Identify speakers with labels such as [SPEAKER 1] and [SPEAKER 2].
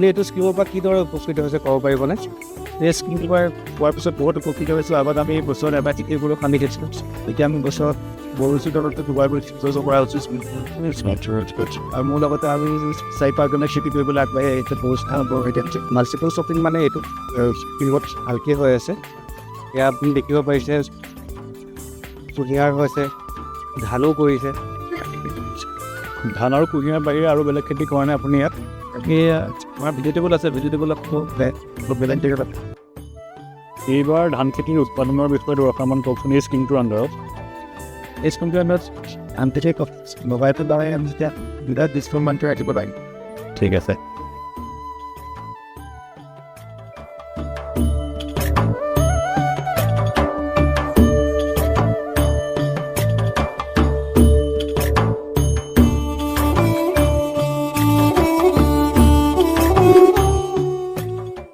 [SPEAKER 1] আপুনি এইটো স্কীমৰ পৰা কিদৰে উপকৃত হৈছে ক'ব পাৰিবনে?
[SPEAKER 2] এই স্কীমটোৰ পৰা পোৱাৰ পিছত বহুত উপকৃত হৈছোঁ। আগত আমি বছৰত এবাৰ খেতি গৰু খান্দি খাইছিলোঁ, এতিয়া আমি বছৰত গৰু চোতালতো দুবাৰ কৰি কৰিব পৰা হৈছোঁ। আৰু মোৰ লগতে আৰু চাৰি পাঁচজনে খেতি কৰিবলৈ আগবাঢ়ি আহিছে। বহুত
[SPEAKER 1] মাল্টিপল ক্ৰপিং মানে এইটো স্কীমত ভালকৈ হৈ আছে। এয়া আপুনি দেখিব পাৰিছে, কুঁহিয়াৰ হৈছে, ধানো কৰিছে।
[SPEAKER 3] ধান আৰু কুঁহিয়াৰ বাহিৰে আৰু বেলেগ খেতি কৰা নাই আপুনি ইয়াত?
[SPEAKER 2] বাকী আমাৰ ভেজিটেবল আছে, ভেজিটেবল অলপ বেলেগ জেগাত আছে।
[SPEAKER 3] এইবাৰ ধান খেতিৰ উৎপাদনৰ বিষয়ে দুআষাৰমান কওকচোন এই স্কীমটোৰ আণ্ডাৰত।
[SPEAKER 2] এই স্কীমটোৰ আণ্ডাৰত ধান খেতি লগাই পেলাই আমি যেতিয়া 2 ডিছকাউণ্ট ৰাখিব লাগে।
[SPEAKER 3] ঠিক আছে।